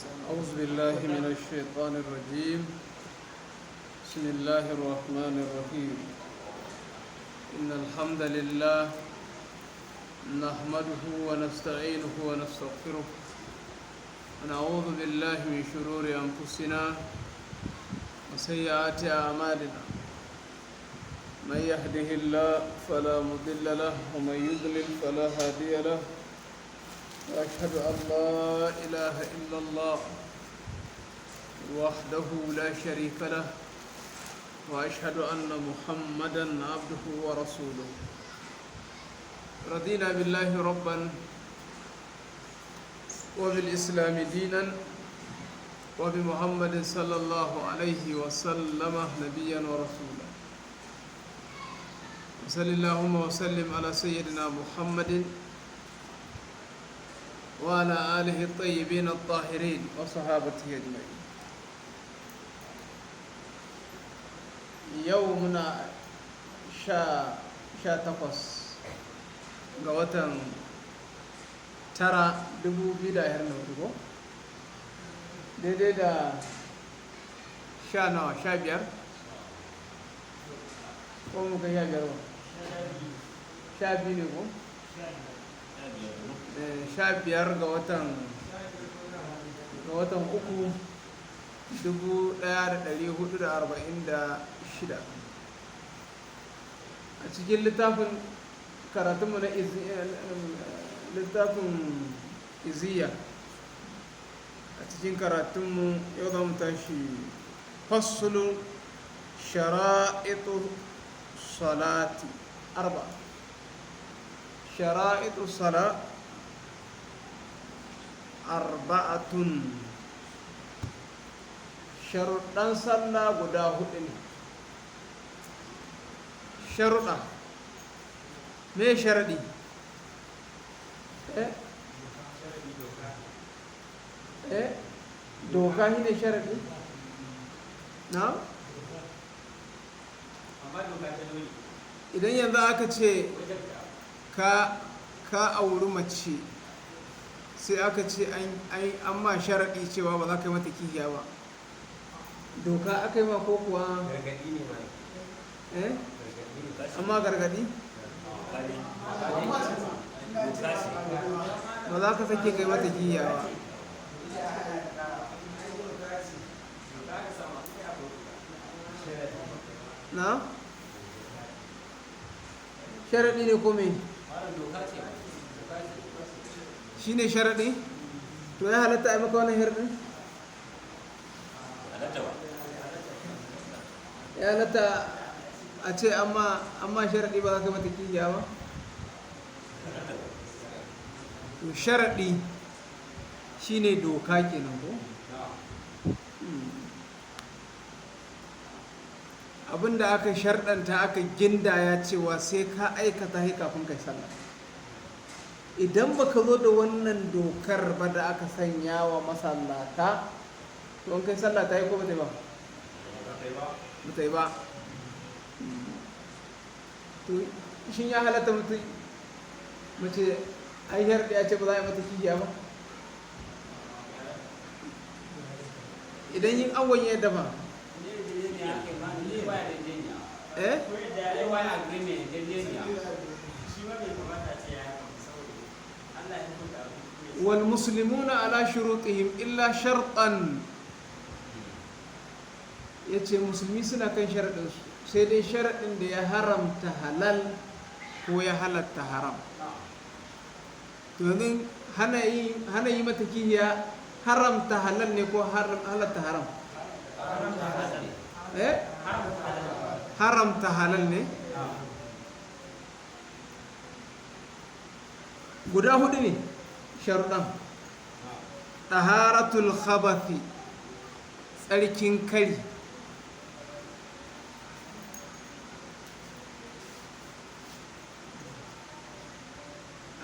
أعوذ بالله من الشيطان الرجيم. بسم الله الرحمن الرحيم. إن الحمد لله نحمده ونستعينه ونستغفره، ونعوذ بالله من شرور أنفسنا وسيئات أعمالنا. من يهده الله فلا مضل له، ومن يضلل فلا هادي له. وأشهد أن لا إله إلا الله وحده لا شريك له، وأشهد أن محمدا عبده ورسوله. رضينا بالله ربا، وبالإسلام دينا، وبمحمد صلى الله عليه وسلم نبيا ورسولا. وصل اللهم وسلم على سيدنا محمد وعلى آله الطيبين الطاهرين وصحابته أجمعين. يومنا 18 ga watan 9 2024, ko daidai da sha nawa? 15 ko muka 15 ba? 12 ne ko? 15 ga watan 3 1446. A cikin littafin karatunmu na littafin iziya, a cikin karatunmu yau za mu tashi fasulu shara'itu salati arba. Shara'itu sala arba'atun. Sharuɗan sallah guda hudu ne. Sharuɗa, me sharaɗi? Eh eh, doka shi ne sharaɗi na. Idan yanzu aka ce ka auri mace, sai aka ce an ma sharaɗi cewa ba za ka yi mata kishiya ba, doka aka yi ma ko kuwa? Gargaɗi ne ma. Eh, amma gargaɗi. Ba za ka sake kai mata kishiya ba. Na sharaɗi ne ko me shi ne sharaɗi? To, ya halatta a yi maka wannan sharaɗin? Ya halatta a ce amma sharaɗi ba za ka mata kishiya ba? To, sharaɗi shine doka kenan ko? Abinda aka sharɗanta, aka gindaya cewa sai ka aikata shi kafin kai sallah. Idan baka zo da wannan dokar ba da aka sanya wa masallata, to in kai sallah ta yi ko ba ta yi ba? Ba ta yi ba. To, shin ya halatta mutum mace an sharɗi ya ce ba za a yi mata kishiya ba, idan yin angon ya dafa? Eh. Wal muslimuna ala shurutihim illa shartan. Yace musulmi suna kan sharaɗinsu, sai dai sharaɗin da ya haramta halal ko ya halatta haram. To, yanzu hana yi mata kishiya haramta halal ne ko halatta haram? Eh, haramta halal ne. Guda hudu ne sharuɗan. Ɗaharatul khabathi, tsarkin kari.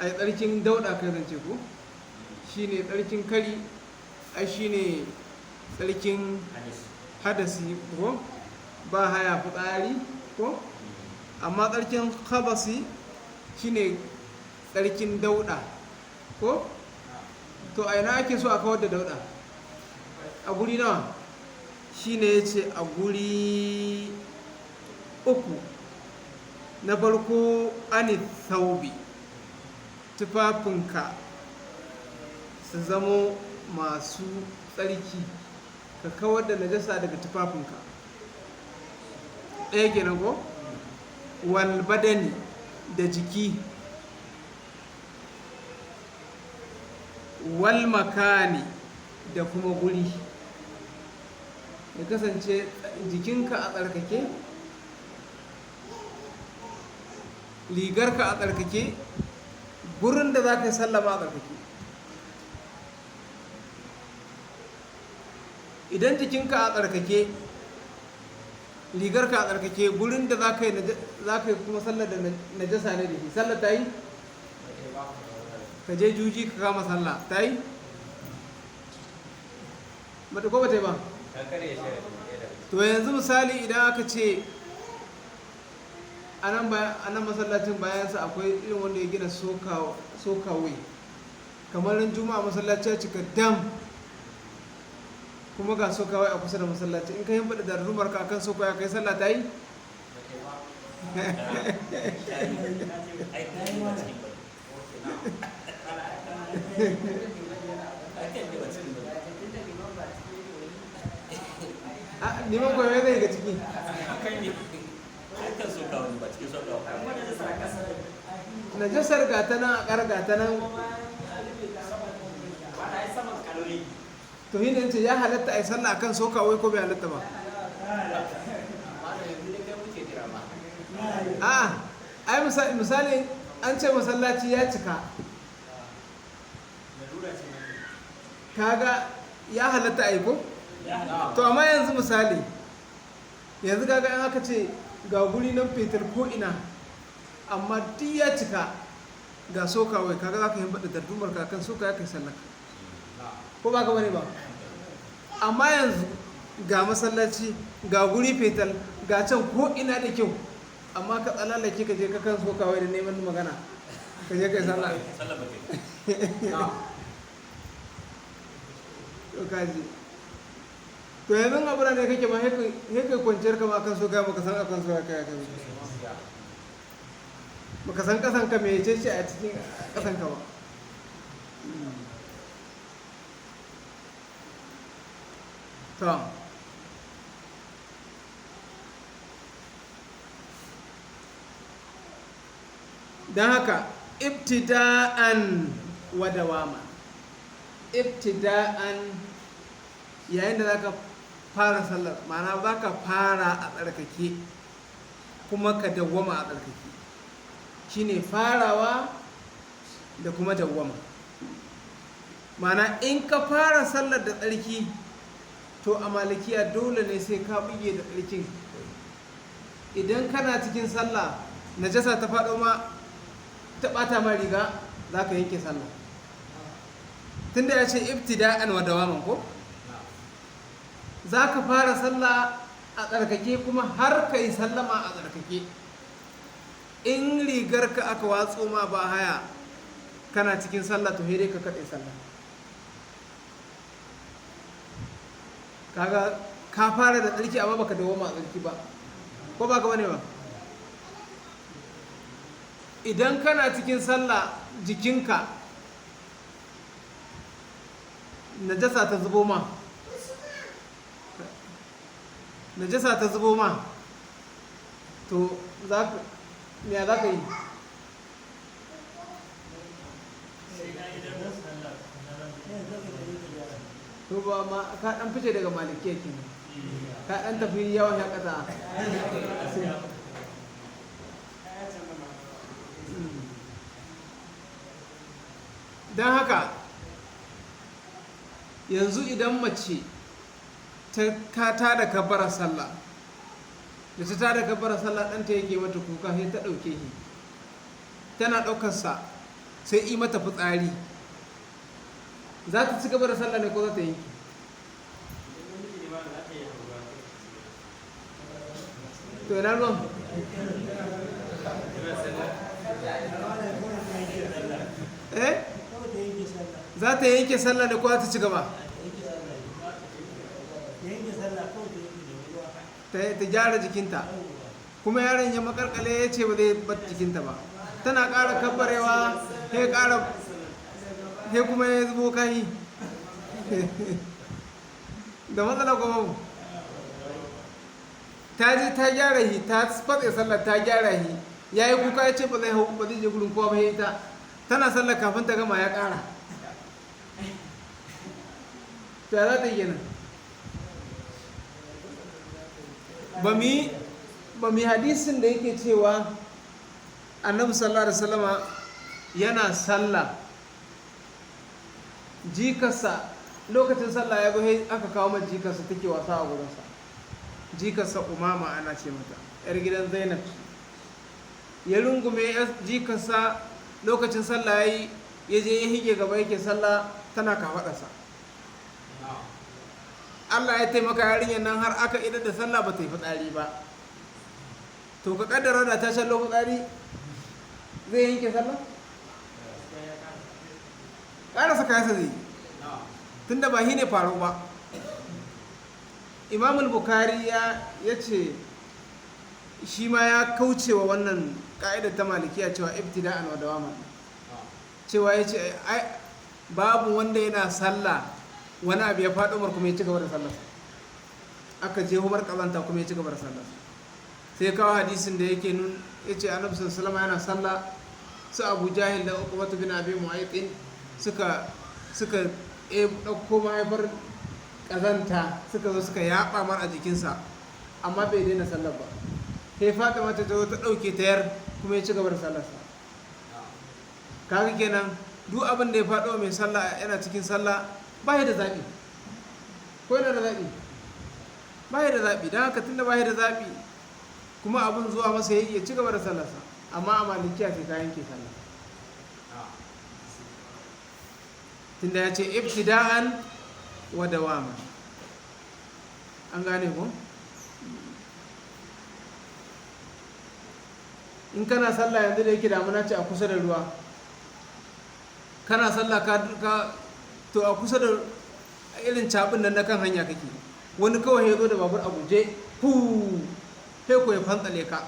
Ai tsarkin dauɗa kai zance ko shine tsarkin kari? Ai shine tsarkin hadasi ko ba haya, fitsari ko. Amma tsarkin khabasi shine tsarkin dauɗa ko? To, a ina ake so a kawar da dauɗa? A guri nawa? Shine ya ce a guri uku. Na farko, ani thawbi, tufafinka su zamo masu tsarki, ka kawar da najasa daga tufafinka. Ɗaya kenan ko? Wal badani, da jiki. Wal makani, da kuma guri. Ya kasance jikinka a tsarkake, rigarka a tsarkake, gurin da za ka yi sallama a tsarkake. Idan jikinka a tsarkake, rigarka a tsarkake, gurin da za ka yi kuma sallar da najasa ne da shi, sallar ta yi? Ka je juji ka kama sallah, ta yi? Mata ko ba ta yi ba? To yanzu misali idan aka ce a nan masallacin bayansa akwai irin wanda ya gina sokawai, kamar ran juma'a masallaci ya cika dam, kuma ga sokawai a kusa da masallaci, in ka yi faɗi da rumar ka akan sokawai kai sallah ta yi? Neman kwayo zai ga ciki. Najasar gata nan a ƙar gata nan. To shi ne ce ya halatta a yi sallah akan sokawai ko bai halatta ba? A'a, ai misali an ce masallaci ya cika. Kaga ya halatta a yi ko? To amma yanzu misali, yanzu kaga in aka ce ga guri nan fetur ko ina, amma duk ya cika ga sokawai, kaga za ka yi baɗa dardumar ka kan soka ya kai sallah. Ko ba ka bane ba? Amma yanzu ga masallaci, ga guri fetal, ga can ko ina da kyau, amma ka tsalalake ka je ka kan sokawai da neman magana, ka je kai sallah. To kaji. To yanzu abu ne kake ma sai kai kwanciyar kama akan so kai, baka san akan so kai kai, baka san kasan ka me ce a cikin kasan ka ba. To don haka ibtida'an wa dawama. Ibtida'an yayin da zaka fara sallar, ma'ana zaka fara a tsarkake kuma ka dawwama a tsarkake, shine farawa da kuma dawwama. Ma'ana in ka fara sallar da tsarki, to a malikiya dole ne sai ka buge da tsarkin. Idan kana cikin sallah najasa ta faɗo ma, ta ɓata ma riga, za ka yanke sallah. Tunda ya ce ibtida'an wa dawaman ko? Za ka fara sallah a tsarkake kuma har ka yi sallama a tsarkake. In rigarka aka watso ma ba haya kana cikin sallah, to dai ka kaɗe sallah. Kaga ka fara da tsarki amma baka dawoma a tsarki ba, ko ba ka bane ba? Idan kana cikin sallah jikinka najasa ta zubo ma, najasa ta zubo ma, to za ka me za ka yi? To ba ma ka dan fice daga malikiya kenan, ka dan tafi yawan shakata. Don haka yanzu idan mace ta tada kabbara sallah, da ta tada kabbara sallah ɗanta yake mata kuka, sai ta ɗauke shi, tana ɗaukarsa sai yi mata fitsari, za ta ci gaba da sallah ne ko za ta yanke? To ina ruwan? Eh? Za ta yanke sallah ne ko za ta ci gaba? Ta gyara jikinta, kuma yaron ya makalkale ya ce ba zai bar jikinta ba. Tana ƙara kabbarewa, sai ƙara, sai kuma ya zubo kahi. Da matsala ko babu? Ta je ta gyara hi, ta fatse sallar, ta gyara hi, ya yi kuka, ya ce ba zai hau, ba zai je gurin kowa ba sai ita. Tana sallar, kafin ta gama ya ƙara. To, ya za ta yi kenan? Ba mu yi hadisin da yake cewa Annabi sallallahu alaihi wasallama yana sallah, jikarsa, lokacin sallah ya zo, aka kawo mata jikarsa take wasa a gurinsa, jikarsa Umama ana ce mata, yar gidan Zainab. Ya rungume jikarsa, lokacin sallah ya yi, ya je ya hige gaba yake sallah, tana kafaɗarsa. Allah ya taimaka yarinyar nan har aka idar da sallah ba ta yi fitsari ba. To, ka kaddara da ta shallo fitsari, zai yanke sallah? Ƙarasa kayansa zai yi, tunda ba shi ne faru ba. Imamul Bukhari ya ce shi ma ya kaucewa wannan ka'idar ta Malikiya cewa ibtida'an wa dawaman, cewa ya ce babu wanda yana sallah wani abu ya faɗo mar kuma ya ci gaba da sallah, aka je humar kazanta kuma ya ci gaba da sallah. Sai kawo hadisin da yake nun ya ce Annabi sallallahu alaihi yana sallah, su Abu Jahil da Uqbatu bin Abi Mu'ayth suka ɗauko mahaifar kazanta, suka zo suka yaɓa mar a jikinsa, amma bai daina sallar ba. Sai Fatima ta zo ta ɗauke ta yar, kuma ya ci gaba da sallarsa. Kaga kenan duk abin da ya faɗo mai sallah yana cikin sallah, ba ya da zaɓi. Ko yana da zaɓi? Ba ya da zaɓi. Don haka, tunda ba ya da zaɓi kuma abin zuwa masa ya ci gaba da sallarsa. Amma a Malikiya sai ka yanke sallah, tunda ya ce ibtida'an wa dawama. An gane ko? In kana sallah yanzu da yake damuna ce, a kusa da ruwa kana sallah, ka to a kusa da irin cabin nan na kan hanya kake, wani kawai ya zo da babur a guje, fu, sai ko ya fantsale ka,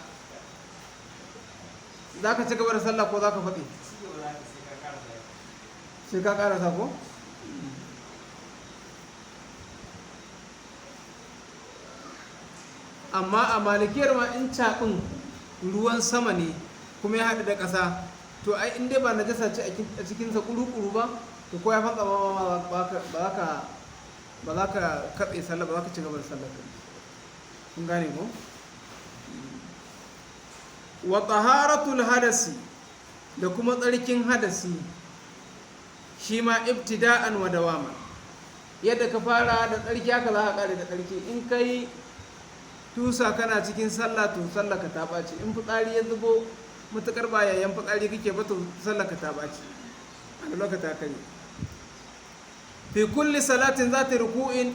za ka ci gaba da sallah ko za ka faɗi sai ka karasa ko? Amma a Malikiyar ma, in caɓin ruwan sama ne kuma ya haɗu da ƙasa, to ai in dai ba najasa ce a cikinsa ƙuru-ƙuru ba, to ko ya fantsa ma ba za ka katse sallah ba, za ka ci gaba da sallah. Kun gane ko? Wa taharatul hadasi, da kuma tsarkin hadasi, shi ma ibtida'an wa dawama. Yadda ka fara da tsarki, haka za ka kare da tsarki. In kai tusa kana cikin sallah, to sallah ka ta ɓaci. In fitsari ya zubo, mutukar ba yayan fitsari kake ba, to sallah ka ta ɓaci, a lokacin ta kare. Fi kulli salatin zati ruku'in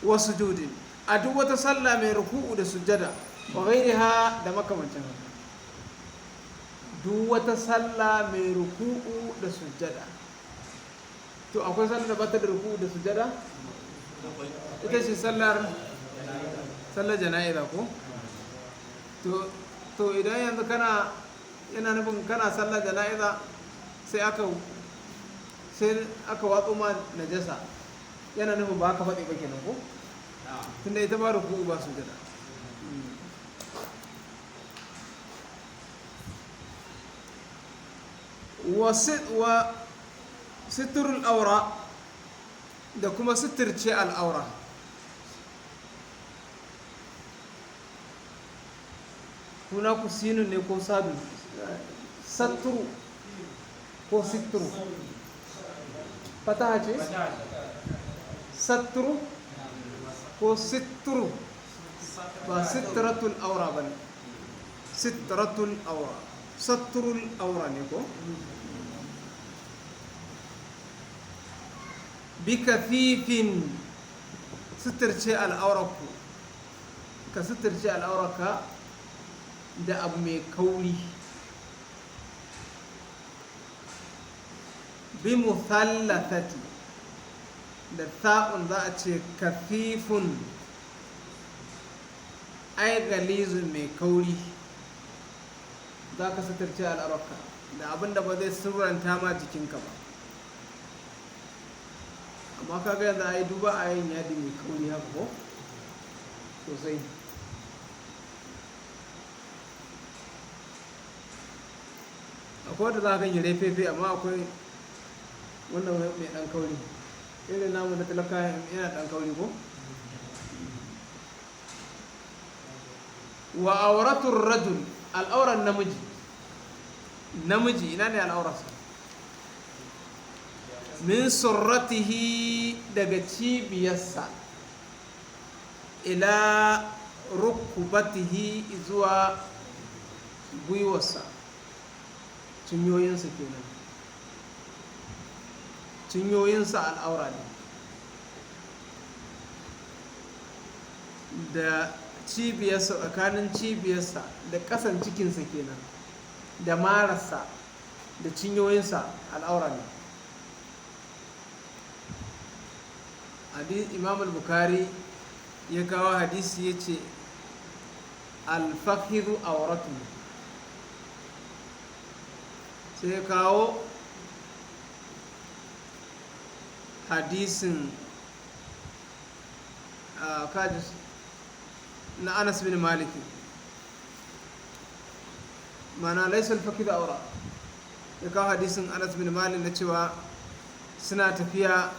wa sujudin, a duk wata sallah mai ruku'u da sujada, wa ghairiha, da makamancin haka. Duk wata sallah mai ruku'u da sujada. To, akwai sallar da bata da ruku'u da sujada? Ita ce sallar jana'iza ko? To, idan yanzu kana, yana nufin kana sallar jana'iza, sai aka watso ma najasa, yana nufin ba ka faɗi ba kenan ko? Tunda ita ba ruku'u ba sujada. Wa siturul aura, da kuma suturce al'aura. Kuna ku sinun ne ko sadu? Saturu ko situru? Fataha ce? Saturu ko situru? Ba sitratul aura ba ne, sitratul aura, saturul aura ne ko? Bi kafifin, suturce al'aurarku, ka suturce al'aurarka da abu mai kauri. Bi muthallathati, da tha'un za a ce kafifun. Ai galizun, mai kauri, za ka suturce al'aurarka da abin da ba zai suranta ma jikinka ba. Amma kaga yanzu a yi duba a yin yadi mai kauri haka ko sosai. Akwai wanda za ka yi refefe, amma akwai wannan mai ɗan kauri irin namu na talaka, yana ɗan kauri ko. Wa auratul rajul, al'auran namiji. Namiji, ina ne al'aurarsa? Min surratihi, daga cibiyarsa, ila rukubatihi, zuwa gwiwarsa, cinyoyinsa kenan. Cinyoyinsa al'aura ne, da cibiyarsa, tsakanin cibiyarsa da ƙasan cikinsa kenan, da mararsa da cinyoyinsa al'aura ne. Imam al-Bukhari ya kawo hadisi, ya ce alfahidu auratu. Sai ya kawo hadisin na Anas bin Malik, mana laisa alfakidu aura. Ya kawo hadisin Anas bin Malik na cewa suna tafiya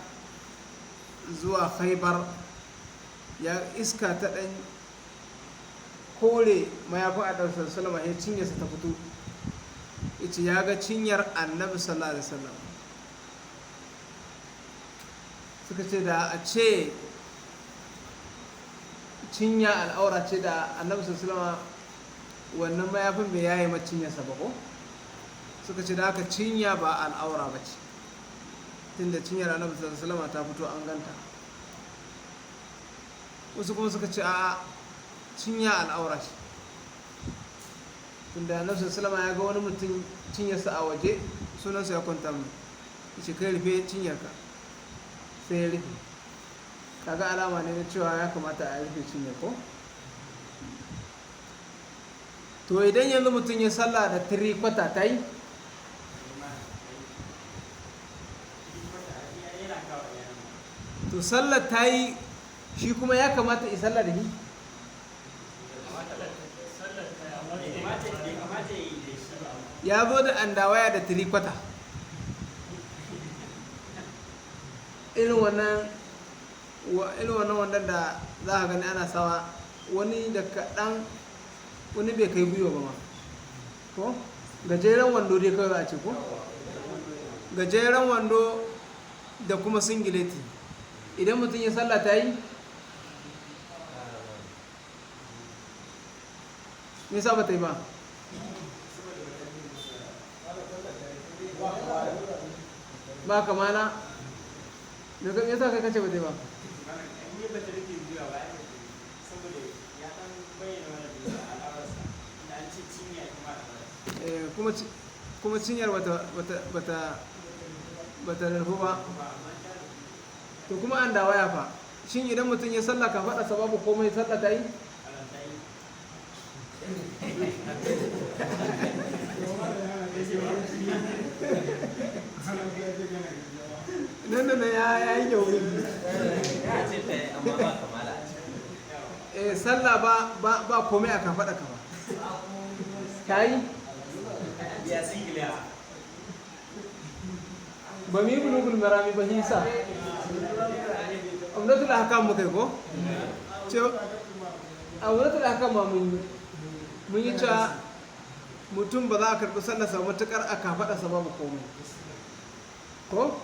zuwa Khaibar, ya iska ta ɗan kore mayafin Annabi sallama, ya cinyarsa ta fito. Yace ya ga cinyar Annabi sallallahu alaihi wasallam. Suka ce da a ce cinya al'aura ce, da Annabi sallama wannan mayafin bai yaye ma cinyarsa ba ko. Suka ce da haka cinya ba al'aura ba ce, tunda cinyar Annabi sallama ta fito an ganta. Wasu kuma suka ce a cinya al'aura ce, tunda Annabi sallama ya ga wani mutum cinyarsa a waje, sunansa ya kwanta mu, ya ce kai, rufe cinyarka. Sai ya rufe. Kaga alama ne na cewa ya kamata a rufe cinyar ko. To idan yanzu mutum ya sallah da tiri kwata, ta yi? To sallar ta yi, shi kuma ya kamata yi sallah da shi? Ya zo da andawaya da tiri kwata, irin wannan wanda da za a gani ana sawa, wani da kaɗan, wani bai kai gwiwa ba ma ko. Gajeren wando dai kawai za a ce ko, gajeren wando da kuma singileti. Idan mutum ya sallah, ta yi? Me yasa ba ta yi ba? Ba kamala. Me yasa kai kace ba ta yi ba? In yi bata rike gwiwa ba, ai bata yi. Saboda ya dan bayyana mana da al'aurarsa, inda an ce cinya ita ma al'aurarsa. Eh, kuma cinyar bata rufu ba. Ba, amma ta rufu. To kuma an da waya fa? Shin idan mutum ya sallah ka faɗa sababu komai, sallah ta yi? Alam ta yi. Nan da nan ya yi kyau. Ya ce ta yi, amma ba kamala a ciki. Eh, sallah ba komai a kafaɗa ka ba, ta yi? Ya singila. Ba mu yi Bulugul Marami ba, hisa Umdatul Ahkam muka yi ko ce. A Umdatul Ahkam ma mun yi cewa mutum ba za a karɓi sallarsa matuƙar a kafaɗarsa babu komai ko.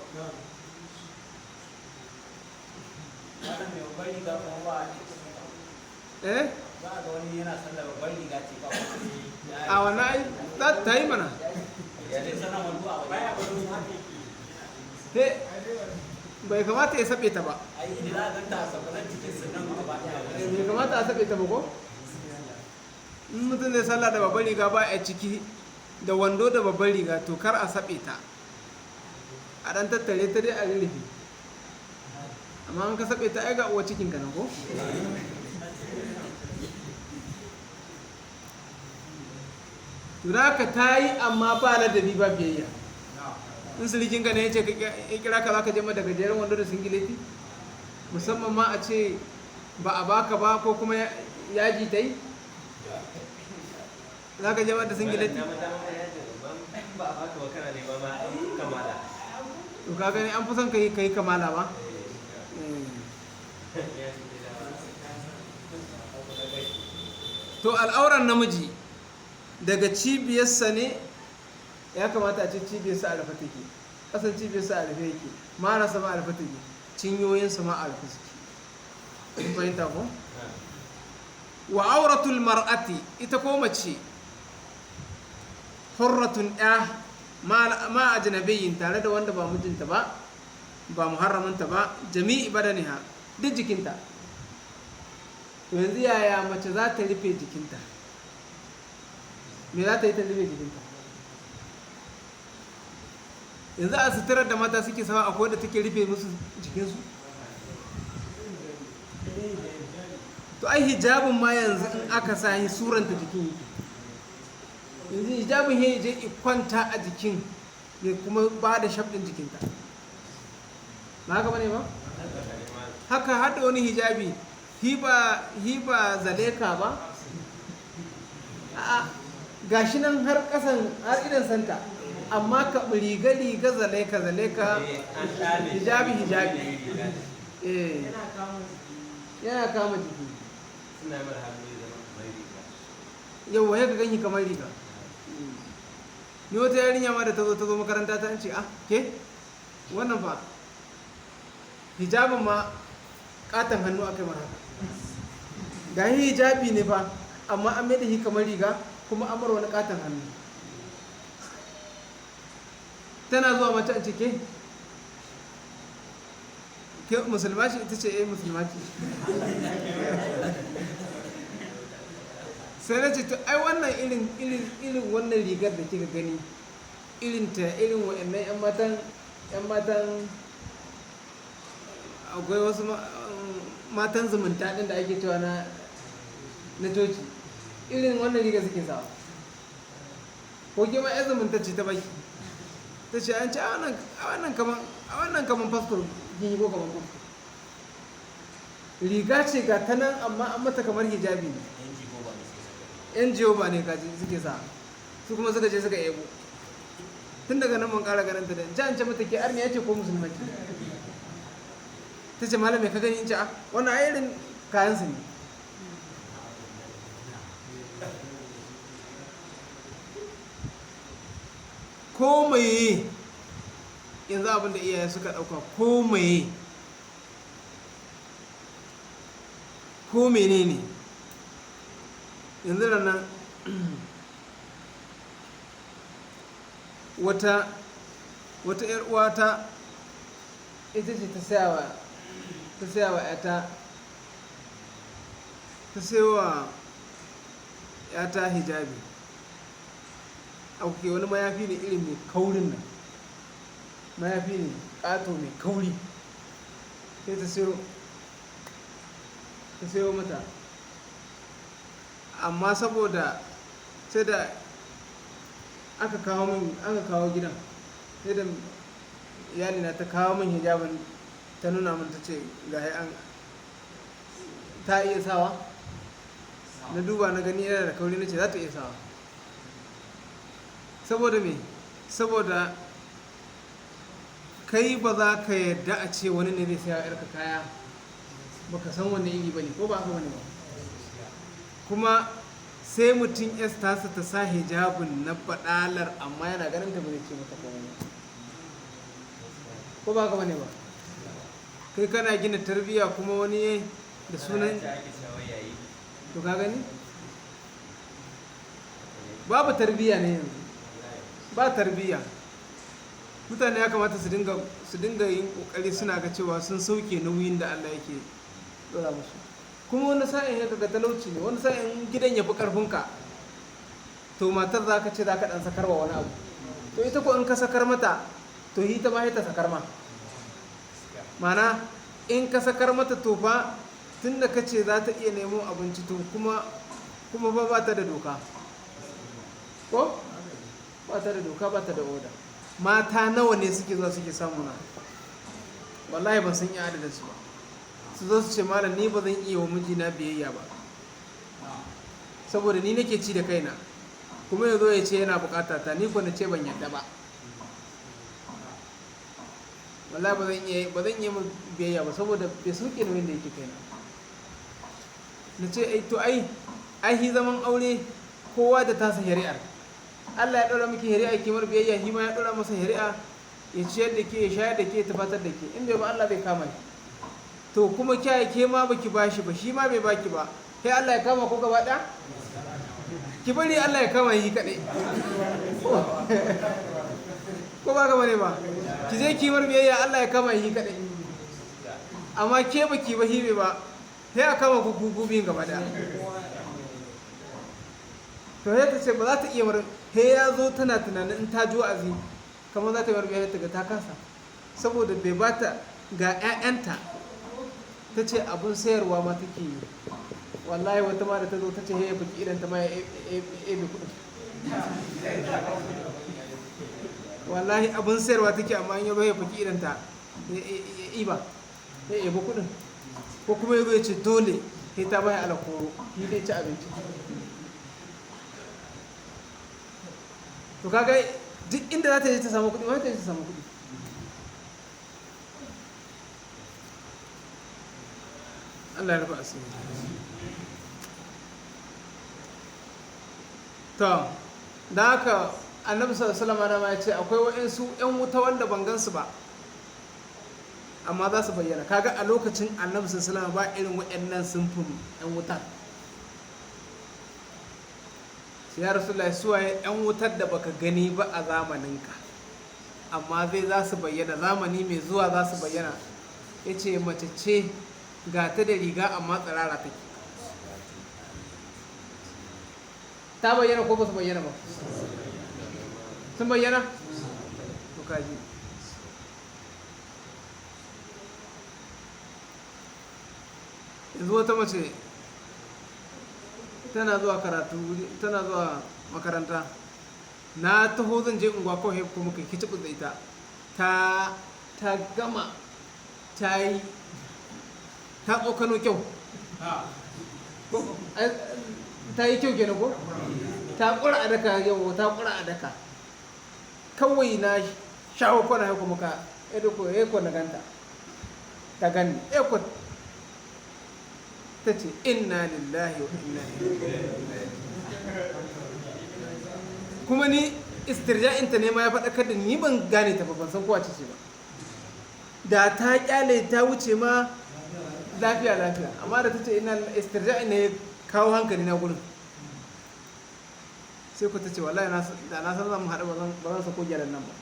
Wannan mai babbar riga kuma ba a cikin Eh. za a ga wani yana sallah, babbar riga ce ba wani. A wannan ai za ta yi mana. Ya ce sana wando a baya wani haka yake. He, bai kamata ya saɓe ta ba. Ai inda za a ganta a sakwaran cikin sannan gaba ɗaya. Eh, bai kamata a saɓe ta ba ko. In mutum zai sallah da babbar riga ba a ciki, da wando da babbar riga, to kar a saɓe ta, a ɗan tattare ta dai a rurrufe. Amma in ka saɓe ta, ai ga uwa cikin ka nan ko. To da ka ta yi amma ba ladabi ba biyayya. In silikin ka ne ya ce ya kira ka, za ka je mata gajeren wando da singileti, musamman ma a ce ba a baka ba ko kuma yaji ta yi, za ka je mata singileti? Dama dama ma yajin, amma in ba a baka ba kana nema ma kamala. To ka gani, an fi son ka yi kamala ba. Eh, yajin dai dama. To al'auran namiji daga cibiyarsa ne. Ya kamata a ce cibiyarsa a rufe take, ƙasan cibiyarsa a rufe yake, marasa ma a rufe take, cinyoyinsa ma a rufe suke. Kun fahimta ko? Wa auratul mar'ati, ita ko mace hurratun ya ma ajnabiyyin, tare da wanda ba mijinta ba, ba muharraminta ba, jami'i badaniha, duk jikinta. To yanzu yaya mace za ta rufe jikinta? Me za ta yi ta rufe jikinta? Yanzu a suturar da mata suke sawa, akwai da take rufe musu jikinsu? To ai hijabin ma yanzu in aka sa shi, suranta jikin yake. Yanzu hijabin ya je i kwanta a jikin, ya kuma ba da shape ɗin jikinta. Ba haka bane ba? Haka hada wani hijabi, hiba zaleka ba. A'a, gashi nan har kasan, har idan santa, amma ka riga riga zaleka zaleka. Eh, an ɗame shi. Hijabi hijabi. Eh. Yana kama jiki. Yana kama jiki. Suna mara hannu ya zama kamar riga. Yau ya ka ganyi kamar riga. Ni wata yarinya ma da ta zo makaranta, ta ce, "Ah, ke wannan fa hijabin ma katon hannu aka yi mara haka." Ga hijabi ne fa, amma an mai da shi kamar riga, kuma an bar wani katon hannu. Tana zuwa mace a ce, "Ke ke musulma ce?" Ita ce, "Eh, musulma ce." Sai na ce, "To ai wannan irin wannan rigar da kika gani, irin ta, irin wa'annan yan matan, akwai wasu matan zumunta din da ake cewa na coci, irin wannan rigar suke sawa. Ko ke ma yan zumunta ce ta baki?" Ta ce, an ce a wannan kaman pastor kin yi, ko kaman pastor. Riga ce ga ta nan, amma an mata kamar hijabi ne. Yan jigo ba ne suke saka. Yan jehoba ne kaji suke sa su, kuma suka je suka ebo. Tun daga nan mun kara ganin ta. Da ji an ce mata, "Ke arniya ce ko musulma ce?" Ta ce, "Malam, me ka gani?" In ce, "A wannan ai irin kayan su ne." Ko maye yanzu abin da iyaye suka dauka, ko maye ko menene. Yanzu ranar wata 'yar uwata, ita ce ta saya wa 'yata, ta sayawa 'yata hijabi. Auke, wani mayafi ne irin mai kaurin nan, mayafi ne ƙato mai kauri, sai ta sayo mata. Amma saboda sai da aka kawo min, aka kawo gidan, sai da iyalina ta kawo min hijabin, ta nuna min, ta ce ga an ta iya sawa. Na duba na gani yana da kauri, na ce za ta iya sawa. Saboda me? Saboda kai ba za ka yarda a ce wani ne zai saya yarka kaya baka san wanne iri bane, ko ba haka bane ba? Kuma sai mutum yas tasa ta sa hijabin na baɗalar, amma yana ganin ta ba zai ce mata komai ba, ko ba haka bane ba? Kai kana gina tarbiyya, kuma wani da sunan Ta ake cewa yayi. To ka gani, babu tarbiyya ne yanzu, ba tarbiyya. Mutane ya kamata su dinga yin kokari suna ga cewa sun sauke nauyin da Allah yake dora musu. Kuma wani sa'in ya kaga talauci ne, wani sa'in gidan ya fi karfinka, to matar za ka ce za ka dan sakarwa wani abu. To ita ko in ka sakar mata, to ita ma ta sakar ma. Mana in ka sakar mata, to fa tun da ka ce za ta iya nemo abinci, to kuma ba ta da doka. Ko ba ta da doka, ba ta da oda. Mata nawa ne suke zuwa suke samu na, wallahi ban san iya adadin su ba. Su zo su ce, "Malam, ni ba zan iya wa mijina biyayya ba, saboda ni nake ci da kaina, kuma ya zo ya ce yana bukata ta, ni ko na ce ban yadda ba. Wallahi ba zan iya mu biyayya ba, saboda bai sauke nauyin da yake kaina." Na ce, "Ai to ai hi zaman aure kowa da tasa shari'ar. Allah ya ɗora miki shari'a kimar biyayya, shi ma ya ɗora masa shari'a ya ciyar da ke, ya shayar da ke, ya tufatar da ke. In bai ba, Allah bai kama shi. To kuma kiyaye, ke ma baki bashi ba, shi ma bai baki ba, sai Allah ya kama ko gaba ɗaya? Ki bari Allah ya kama shi kaɗai, ko ba ka bane ba? Ki je kimar biyayya, Allah ya kama shi kaɗai. Amma ke baki ba, shi bai ba, sai a kama ku ku biyun gaba ɗaya." To sai ta ce ba za ta iya mar. He ya zo tana tunanin in ta ji wa'azi kamar za ta yi biyayya, ta ga ta kasa, saboda bai bata. Ga 'ya'yanta, ta ce abun sayarwa ma take yi. Wallahi wata ma da ta zo ta ce he ya faki idan ta ma ya ebe kuɗin. Wallahi abun sayarwa take, amma in ya zo ya faki idan ta ya iba, ya ebe kuɗin, ko kuma ya zo ya ce dole sai ta baya alakoro shi dai ci abinci. To kaga duk inda za ta je ta samu kuɗi ma, ta je ta samu kuɗi. Allah ya rufa asiri. To da haka Annabi sallallahu alaihi wasallam ya ce akwai wa'insu 'yan wuta wanda ban gansu ba, amma za su bayyana. Kaga a lokacin Annabi sallallahu alaihi wasallam ba irin wa'annan sunfin 'yan wuta. Sai, "Ya Rasulullahi, suwaye 'yan wutar da baka gani ba a zamaninka, amma zai za su bayyana zamani mai zuwa, za su bayyana?" Ya ce mace ce ga ta da riga amma tsirara take. Ta bayyana ko ba su bayyana ba? Sun bayyana. To kaji. Yanzu wata mace tana zuwa karatu, tana zuwa makaranta. Na taho zan je unguwa kawai ko muka kici da ita. Ta gama, ta yi, ta tsokano kyau. Ta yi kyau kenan ko ta ƙura a daka yau, ta ƙura a daka. Kawai na shawo kwana ya kuma ka ko ko na ganta, ta gani ko ta ce, "Inna lillahi wa inna ilaihi." Kuma ni istirja'inta ne ma ya faɗakar da ni. Ban gane ta ba, ban san kowa ce ba. Da ta kyale ta wuce ma lafiya lafiya, amma da ta ce ina istirja'in ne ya kawo hankali na gurin. Sai ku ta ce, "Wallahi da na san zan haɗu, ba zan sako gyaran nan ba."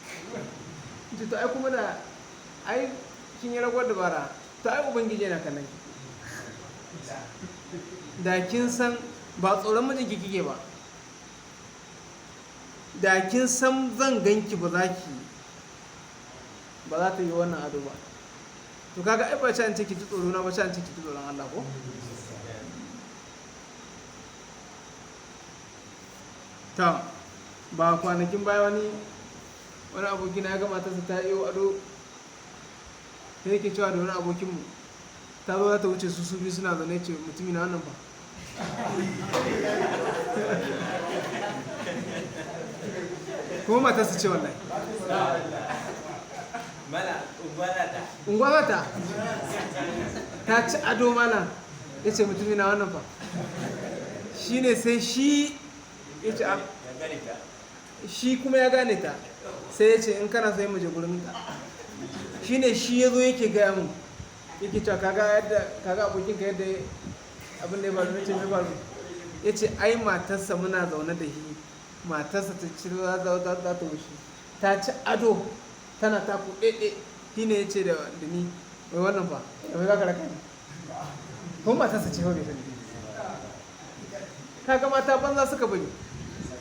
Ce, "To ai kuma da ai kin yi ragwar dabara. To ai Ubangiji yana kallon ki. Da kin san ba tsoron mijinki kike ba, da kin san zan ganki, ba za ta yi wannan ado ba." To kaga ai ba ci an ce ki ji tsoro na ba, ci an ce ki ji tsoron Allah ko? Ta ba kwanakin baya wani abokina ya gama matarsa ta yi ado, sai yake cewa da wani abokinmu, ta zo za ta wuce, su su biyu suna zaune, ce, "Mutumi na, wannan ba?" Kuma matarsa ce wallahi. Mala, ungwana ta. Unguwa za ta, ta ci ado mana. Ya ce, "Mutumi na, wannan fa?" Shi ne sai shi ya ce, Ya gane ta. Shi kuma ya gane ta. Sai ya ce, "In kana sai mu je gurin ta." Shi ne shi ya zo yake gaya mu, yake cewa, "Kaga yadda, kaga abokinka yadda abin da ya faru." Nace, "Me faru?" Ya ce, "Ai matarsa, muna zaune da shi, matarsa ta ci za ta wuce, ta ci ado, tana taku ɗaiɗe. Shi ne ya ce da ni, 'Wai wannan fa? Wai za ka raka ni?' Kuma matarsa ce fa, bai sani." Kaga mata banza suka bari.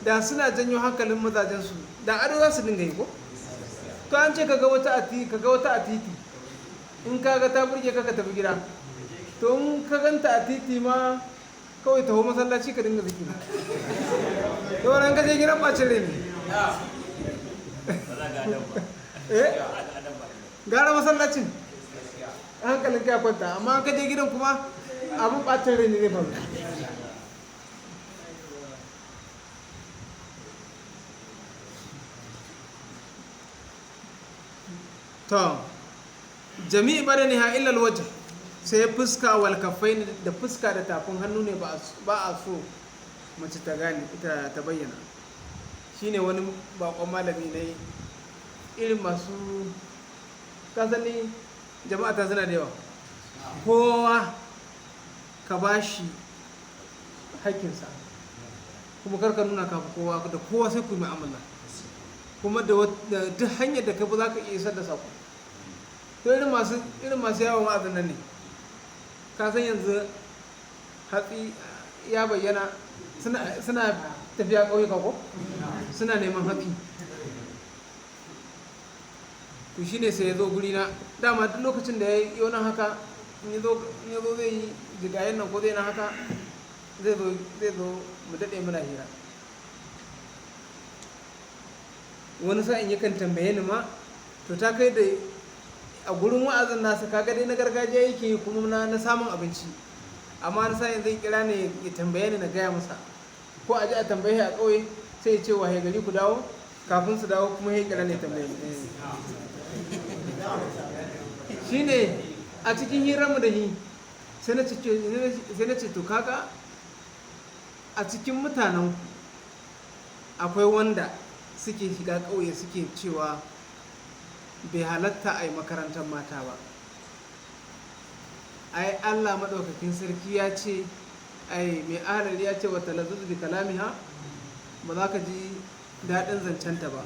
Da suna janyo hankalin mazajensu, da ado za su dinga yi ko? To an ce kaga wata a titi, in kaga ta burge ka, ka tafi gida. To in ka ganta a titi ma, kawai taho masallaci ka dinga zikiri. Sauran kaje gidan bacin rai ne. Ba za ga adam ba. Eh, Ba za ga adam ba. gara masallacin hankalin ka ya kwanta, amma ka je gidan kuma abin bacin rai ne zai faru. To, jami'i badaniha illa alwajh, sai fuska wal kaffain, da fuska da tafin hannu ne ba a so mace ta gane ita ta bayyana. Shine wani bakon malami ne, irin masu kasani jama'a ta suna da yawa, kowa ka bashi haƙƙinsa, kuma karka nuna kafi kowa, da kowa sai ku yi mu'amala, kuma da duk hanyar da ka bi za ka iya isar da saƙo. To irin masu yawon wa'azin nan ne, ka san yanzu hatsi ya bayyana, suna tafiya ƙauyuka ko suna neman hatsi. To shine sai ya zo guri na, dama duk lokacin da ya yi nan haka, in ya zo zai yi jigayen nan ko zai na haka, zai zo mu daɗe muna hira. Wani sa'in yakan tambaye ni ma. To ta kai da a gurin wa'azin nasa, kaga dai na gargajiya yake yi kuma na samun abinci, amma wani sa'in zai kira ne ya tambaye ni na gaya masa, ko a ji a tambaye a ƙauye, sai ya ce wahe gari ku dawo, kafin su dawo kuma ya kira ne tambaye ni. Shine a cikin hirarmu da ni sai na ce to kaga a cikin mutanen akwai wanda suke shiga ƙauye suke cewa bai halatta a yi makarantar mata ba, ai Allah maɗaukakin sarki ya ce, ai mai ahalari ya ce wa talazzuz bi kalamiha, ba za ka ji daɗin zancenta ba,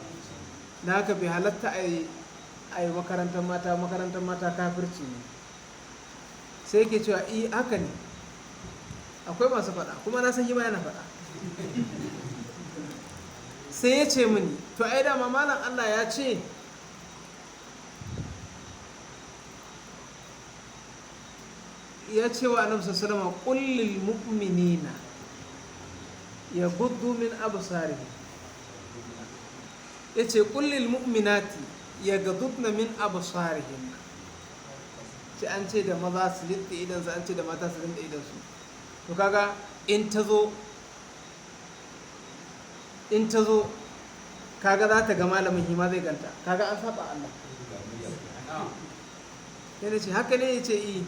da haka bai halatta a yi makarantar mata, makarantar mata kafirci ne. Sai yake cewa i haka ne, akwai masu faɗa, kuma na san shi ma yana faɗa. Sai ya ce mini, to ai dama malam Allah ya ce ya ce wa annabi sallallahu alaihi wasallam, qul lil mu'minina yaghuddu min absarihim, yace qul lil mu'minati yaghuddna min absarihin. Ce an ce da maza su rinta idan su, an ce da mata su rinta idan su. To kaga in ta zo kaga za ta ga malamin, hima zai ganta, kaga an saba Allah. Sai na ce haka ne, ya ce i.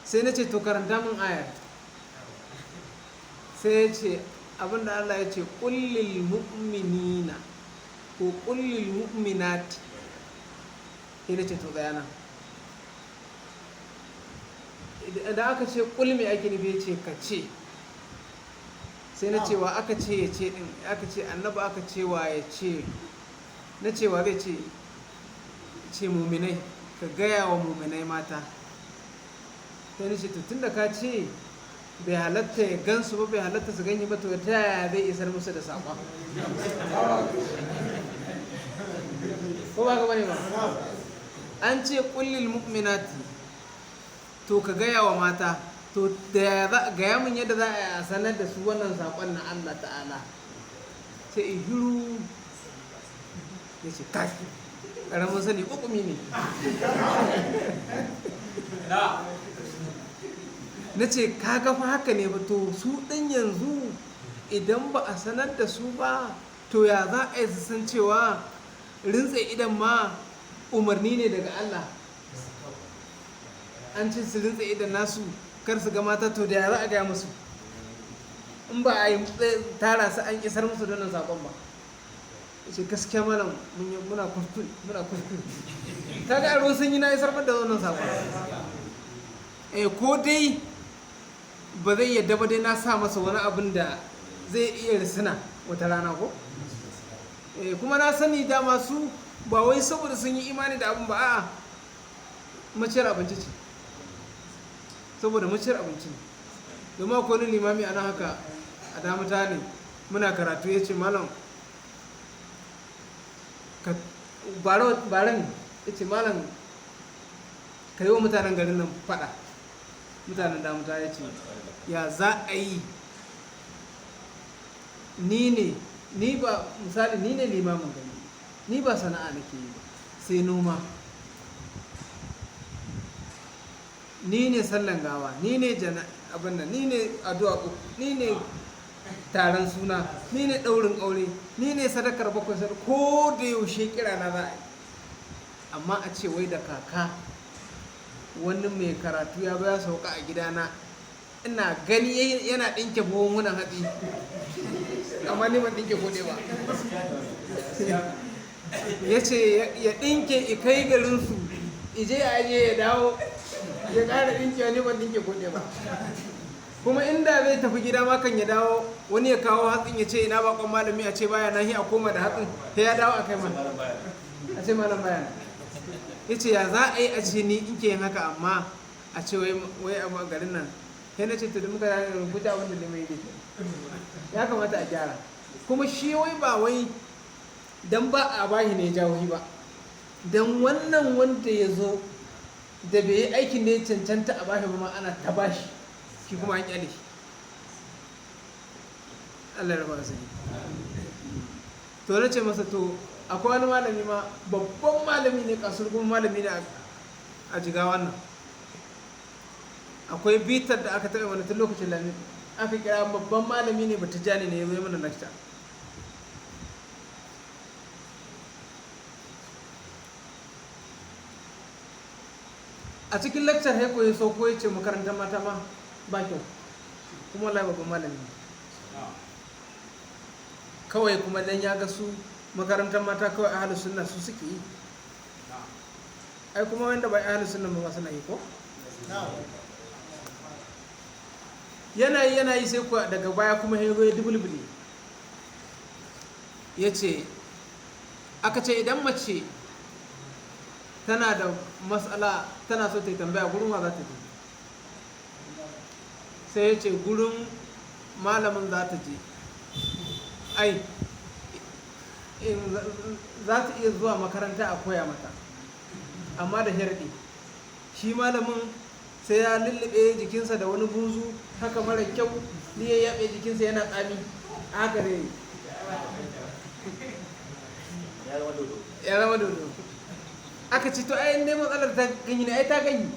Sai na ce to karanta min ayar. Sai ya ce abinda Allah ya ce qul lil mu'minina ko qul lil mu'minati. Sai na ce to tsaya nan, idan aka ce kul me ake nufi? Ya ce ka ce. Sai na cewa aka ce ya ce din, aka ce annabi aka ce wa ya ce. Na cewa zai ce ce muminai, ka gaya wa muminai mata. Sai na ce to tunda ka ce bai halatta ya gansu ba, bai halatta su ganye ba, to ta yaya zai isar musu da saƙon? Ko ba ka bane ba? An ce qul lil mu'minati, to ka gaya wa mata, to da yaya za gaya min yadda za a sanar da su wannan saƙon na Allah ta'ala? Sai in hiru, ya ce kashi ƙaramin sani ƙuƙumi ne. Na ce ka fa haka ne ba, to su ɗin yanzu idan ba a sanar da su ba, to ya za a yi su san cewa rintse idan ma umarni ne daga Allah? An ce su rintse idan nasu kar su ga mata, to da ya za a gaya musu in ba a yi tara su an isar musu da wannan saƙon ba? Ce gaskiya malam muna kuskure, muna kuskure. Kaga a ruwan sanyi na isar da wannan saƙon. Eh, ko dai ba zai yadda ba dai, na sa masa wani abin da zai iya risina wata rana ko. Eh, kuma na sani dama su ba wai saboda sun yi imani da abin ba, a'a, maciyar abinci ce, saboda maciyar abinci ne. Domin akwai wani limami ana haka a damuta ne, muna karatu, ya ce malam ka bara ne, ya ce malam ka yi wa mutanen garin nan fada, mutanen damuta. Ya ce ya za a yi Ni ne, ni ba misali, ni ne limamin gari, ni ba sana'a nake yi ba sai noma, ni ne sallan gawa, ni ne jana abin nan, ni ne addu'a uku, ni ne taron suna, ni ne ɗaurin aure, ni ne sadakar bakwai sadaka, ko da yaushe kira na za a yi. Amma a ce wai da kaka wani mai karatu ya baya sauka a gidana, ina gani yana ɗinke buhunhunan hatsi, amma ni ban ɗinke ko ɗaya ba. Ya ce ya ɗinke ikai garinsu, ije ya aje ya dawo ya ƙara ɗinkewa, ni ban ɗinke ko ɗaya ba. Kuma inda zai tafi gida ma kan ya dawo wani ya kawo hatsin, ya ce ina bakon malami, a ce baya nahi, a koma da hatsin sai ya dawo a kai mana, a ce malam baya nan. Ya ce ya za a yi a ce ni in ke yin haka, amma a ce wai a garin nan. Sai na ce to da muka da rubuta abin da limai yake ya kamata a gyara. Kuma shi wai ba wai dan ba a bashi ne ya jawo shi ba, dan wannan wanda ya zo da bai yi aikin da ya cancanta a bashi ba ma ana ta bashi, shi kuma an kyale shi. Allah ya raba asiri. To na ce masa to akwai wani malami ma, babban malami ne, kasurgun malami ne a Jigawan nan. Akwai bitar da aka taɓa mana tun lokacin lami, aka kira babban malami ne, Batijani ne, ya zo mana lakta. A cikin lakcar haiko ya sauko ya ce makarantar mata ma ba kyau, kuma wallahi babban malami ne. Kawai kuma dan ya ga su makarantar mata kawai ahlus sunna su suke yi, ai kuma wanda ba ahlus sunna ba suna yi ko yana yi, yana yi, sai kuwa daga baya kuma ya zo ya dubulbule. Ya ce aka ce idan mace tana da matsala tana so ta yi tambaya, gurin wa za ta je? Sai ya ce gurin malamin za ta je. Ai in za ta iya zuwa makaranta a koya mata, amma da sharɗi shi malamin sai ya lullube jikinsa da wani buzu haka mara kyau, ni ya yaɓe jikinsa yana tsami haka ne Ya zama dodo. Ya zama dodo. Aka ce to ai ne matsalar ta gani ne, ai ta gani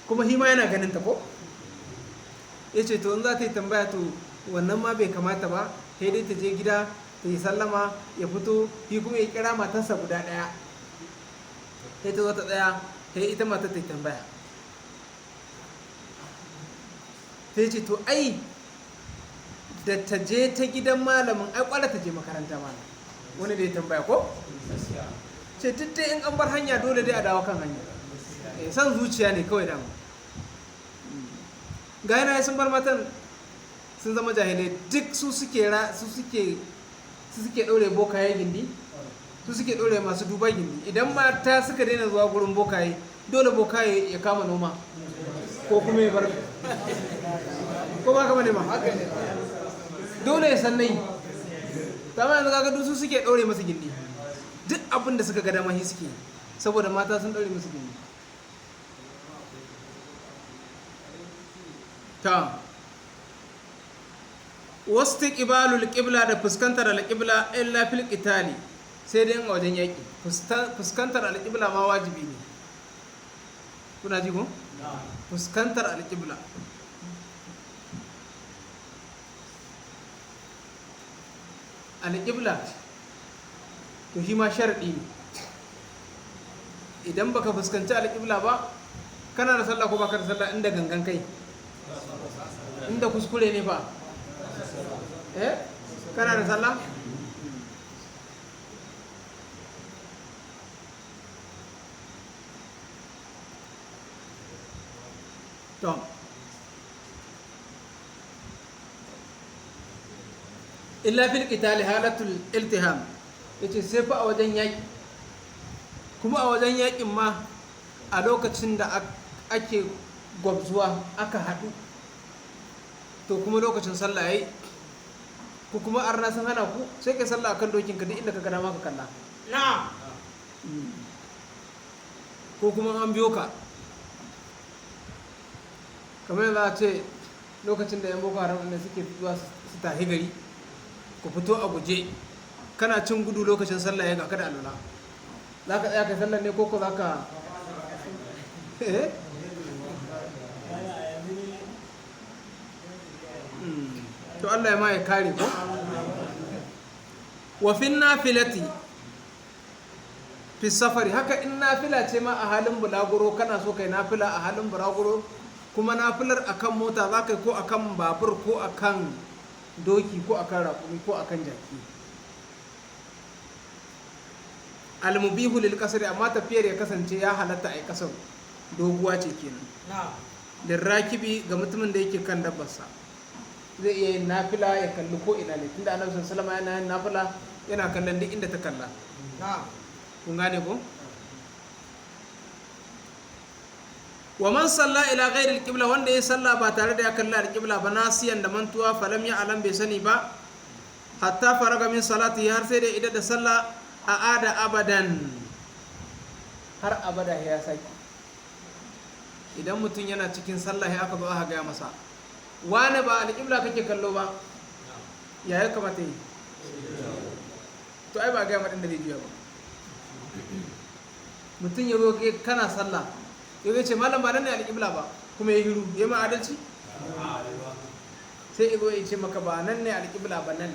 kuma shi ma yana ganin ta ko. Ya ce to in za ta yi tambaya to wannan ma bai kamata ba, sai dai ta je gida ta yi sallama ya fito, shi kuma ya kira matarsa guda ɗaya, sai ta zo ta tsaya, sai ita matar ta yi tambaya. Sai ce to ai da ta je ta gidan malamin ai kwala ta je makaranta malam wani da ya tambaya ko. Ce duk dai in an bar hanya dole dai a dawo kan hanya. San zuciya ne kawai dama. Ga yana sun bar matan sun zama jahilai duk, su suke ra su suke su suke ɗaure bokaye gindi, su suke ɗaure masu duba gindi. Idan mata suka daina zuwa gurin bokaye, dole bokaye ya kama noma ko kuma ya bar, ko ba kama nema, dole ya san nayi. Amma yanzu kaga duk su suke ɗaure masu gindi, duk abin da suka ga dama shi suke yi, saboda mata sun ɗaure masu gindi. Ta wasu ƙibalul ƙibla da fuskantar alƙibla, illa fil qitali, sai dai in a wajen yaƙi. Fuskantar alƙibla ma wajibi ne. Kuna ji ko? Fuskantar alƙibla alƙibla to shi ma sharaɗi ne. Idan baka fuskanci alƙibla ba, kana da sallah ko baka da sallah? Inda gangan kai, inda kuskure ne ba, kana da sallah? To illa fil qitali halatul iltiham, yace sai fa a wajen yaƙi, kuma a wajen yaƙin ma a lokacin da ake gwabzuwa aka haɗu, to kuma lokacin sallah yayi, ko kuma arna sun hana ku, sai kai sallah akan dokin ka duk inda ka ga dama ka kalla. Ko kuma an biyo ka, kamar yanzu a ce lokacin da yan Boko Haram ɗin suke zuwa su tahi gari, Ku fito a guje, kana cin gudu lokacin sallah ya ga kada alwala, za ka tsaya kai sallah ne ko ko za ka eh? To Allah ya ma ya kare ko. Wa fin nafilati fi safari, haka in nafila ce ma a halin bulaguro, kana so kai nafila a halin bulaguro, kuma nafilar akan mota za ka yi ko akan babur ko akan doki ko akan raƙumi ko akan jaki, almubihu lil qasri, amma tafiyar ya kasance ya halatta ai kasar doguwa ce kenan. Lirrakibi, ga mutumin da yake kan dabbarsa, zai iya yin nafila ya kalli ko ina ne, tunda Annabi sallallahu alaihi wasallam yana yin nafila yana kallon duk inda ta kalla. Kun gane ko? Wa man salla ila ghairi alqibla, wanda ya salla ba tare da ya kalla alqibla ba, nasiyan, da mantuwa, falam ya alam, bai sani ba, hatta faraga min salati, har sai da idan da salla, a ada abadan, har abada ya saki. Idan mutum yana cikin sallah ya aka zo aka gaya masa, wani ba alƙibla kake kallo ba, ya ya kamata yi? To ai ba gaya maɗin da zai juya ba. Mutum ya zo kana sallah ya zo ce, "Malam, ba nan ne alƙibla ba," kuma ya hiru, ya ma adalci? Sai ya zo ya ce maka ba nan ne alƙibla ba, nan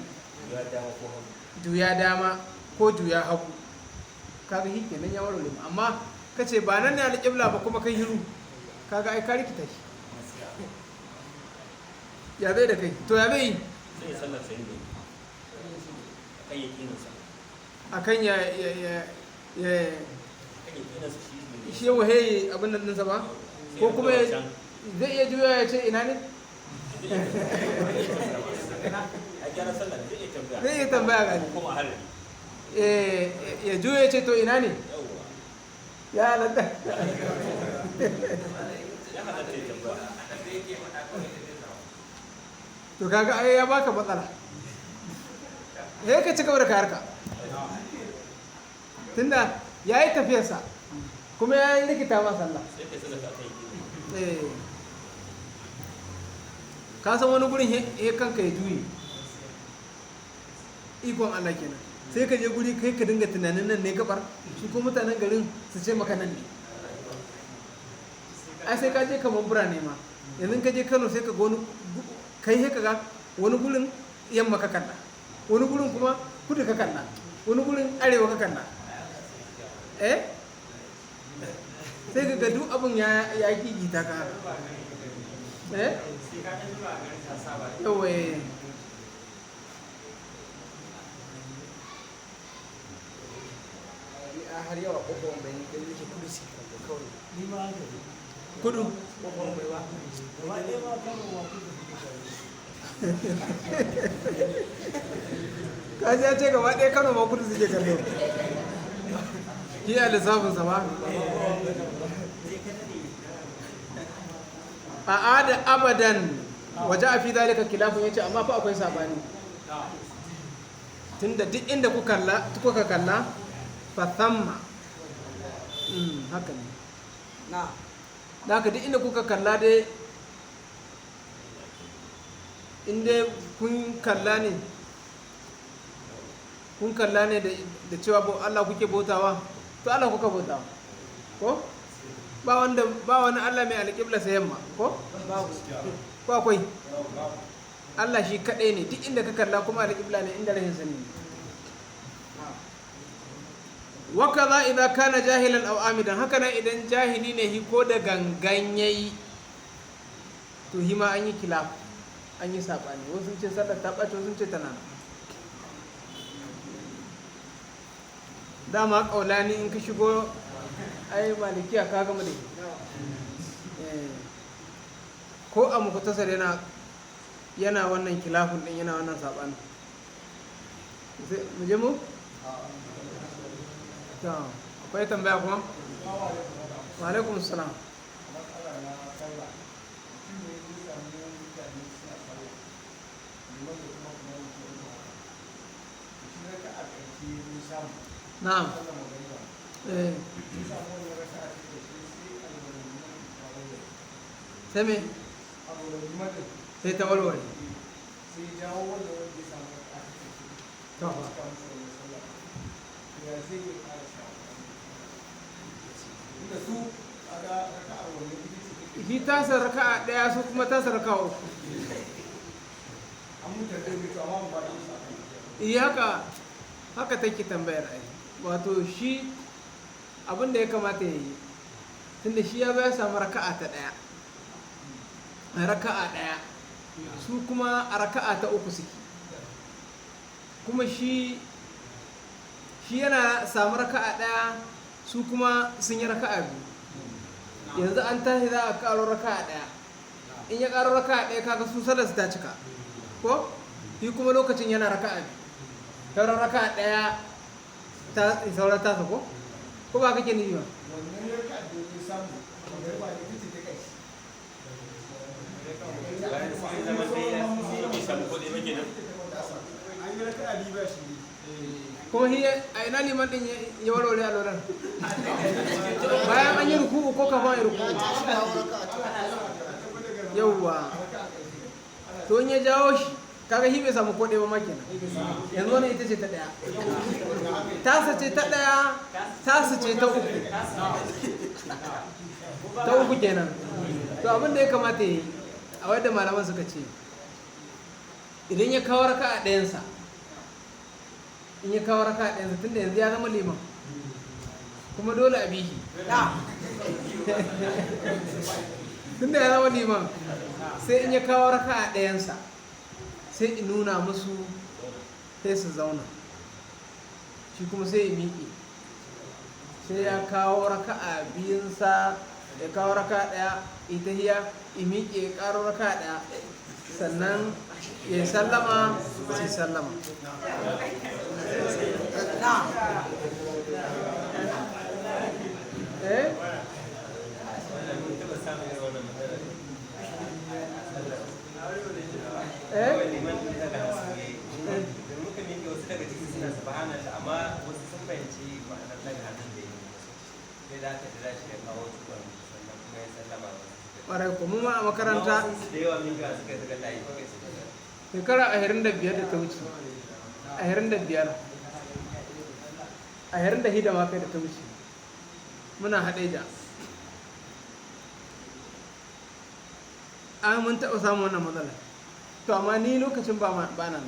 Ya dama ko hagu. Juya dama ko juya hagu, kaga shi kenan ya warware mu. Amma kace ba nan ne alƙibla ba kuma kai hiru, kaga ai ka rikita shi. Ya zai da kai? To ya zai yi? Sai ya sallar sai ne akan yakininsa. Akan ya ya ya ya Akan yakininsa shi ne. Shi ya wahe abin nan ɗinsa ba, ko kuma zai iya juya ya ce ina ne? A gyara sallar zai iya tambaya. Zai iya tambaya gani. Ko kuma a harari. Eh, ya juya ya ce to ina ne? Yawwa. Ya halatta? Ya halatta ya tambaya. To kaga ai ya baka matsala, sai ka ci gaba da kayarka, tunda ya yi tafiyarsa kuma ya yi rikita ma sallah. Sai kai sallar ka akan yakinin. Eh. Ka san wani gurin he kanka ya juye, ikon Allah kenan, sai ka je guri kai ka dinga tunanin nan ne gabar, su ko mutanen garin su ce maka nan ne. Ai sai ka je kamar birane ma, yanzu ka je Kano sai ka ga wani kai sai ka ga wani gurin yamma ka kalla, wani gurin kuma kudu ka kalla, wani gurin arewa ka kalla. Eh, sai ka ga duk abin ya gigita ka haka. Eh. Sai ka ɗan zuba a garin ta saba. Yawa, eh. A har yawa kofar bai ne gani yake kudu suke kallo kawai. Ni ma haka ne. Kudu. Kofar bai ba. Gaba ɗaya ma Kano ma kudu suke kallo. Kaji ya ce gaba ɗaya Kano ma kudu suke kallo, shi a lissafinsa ba. A ada abadan, waje a fi zalika kilafin, ya ce amma fa akwai sabani, tunda duk inda kuka kalla kuka kalla fa thamma. Haka ne. Na. Da haka duk inda kuka kalla dai, inda kun kalla ne, kun kalla ne da cewa Allah kuke bautawa, to Allah kuka bautawa, ko ba wanda ba wani Allah mai alƙibla sai yamma, ko ko akwai? Allah shi kaɗai ne, duk inda ka kalla kuma alƙibla ne, inda rahin sani ne. Wakaza idan kana jahilan aw amidan, haka nan idan jahili ne hi ko da gangan yayi, to hi ma an yi kilaf, an yi sabani, wasu sun ce sallar ta ɓace, wasu sun ce tana nan. Dama ƙaulani in ka shigo ai malikiya ka gama da shi. Eh. Ko a muktasar yana wannan kilafin din, yana wannan sabanin. Mu je mu. To akwai tambaya kuma? Wa alaikum salam. Matsala na sallah, mutum ne ya samu mutane suna sallah, liman da kuma kuma mutum uku haka, to shi raka a ƙarshe ya zo samu sallar magariba. Ya samu wani raka a ƙarshe, sai alwalar liman ta warware. Sai me? Alwalar liman ɗin. Sai ta warware. Sai ya jawo wanda ya samu raka a ƙarshe. To. Cika musu wannan sallah. To ya zai iya ƙara sa inda su kaga raka'ar wannan ita ce take Shi tasa raka'a ɗaya, su kuma tasa raka'a uku. An mutar da to amma ba da amsa kan. Iya, haka haka take tambayar ai. Wato shi abin da ya kamata ya yi, tunda shi ya zo ya samu raka'a ta ɗaya, raka'a ɗaya, su kuma a raka'a ta uku suke. Kuma shi yana samu raka'a ɗaya, su kuma sun yi raka'a biyu. Yanzu an tashi za a ƙaro raka'a ɗaya. In ya ƙaro raka'a ɗaya, kaga su sallar su ta cika ko? Shi kuma lokacin yana raka'a biyu, sauran raka'a ɗaya ta sauran tasa, ko ba kake nufi ba? Wannan raka'a da ya samu magariba ne, ita ce ta ƙarshe. Bayan sun yi zaman ɗaya, sun Bai samu kuɗi ba kenan. An yi raka'a biyu ba shi. Kuma shi a ina liman din ya warware alolan? Bayan an yi ruku'u ko kafin an yi ruku'u? Yauwa, to in ya jawo shi, kaga shi bai samu ko ɗaya ba ma kenan. Yanzu wannan ita ce ta ɗaya, tasa ce ta ɗaya, tasa ce ta uku, ta uku kenan. To abin da ya kamata ya yi, a wadda malaman suka ce, idan ya kawo raka'a ɗayansa, in ya kawo raka'a ɗayansa, tunda yanzu ya zama liman kuma dole a bihi, tunda ya zama liman, sai in ya kawo raka'a ɗayansa, sai in nuna musu, sai su zauna, shi kuma sai ya miƙe, sai ya kawo raka'a biyunsa. Ya kawo raka'a ɗaya, ita hiya, ya miƙe, ya ƙaro raka'a ɗaya, sannan ya yi sallama, sai sallama. Eh. Wannan mun taɓa samun irin wannan matsalar a sallar. Eh. Kawai liman ɗin daga hannu ya yi. Da muka miƙe, wasu daga ciki suna subhanallah, amma wasu sun fahimci ma'anar daga hannun da ya yi. Sai da aka jira shi ya kawo tukun, sannan kuma ya sallama, wasu suka Ƙwarai ko, mu ma a makaranta. Amma wasu da yawa miƙa suka yi, suka tayi kawai suka tafi. Shekara 25 da ta wuce, 25, 26 ma kai da ta wuce, muna haɗeja, an mun taɓa samun wannan matsala. To amma ni lokacin ba na nan,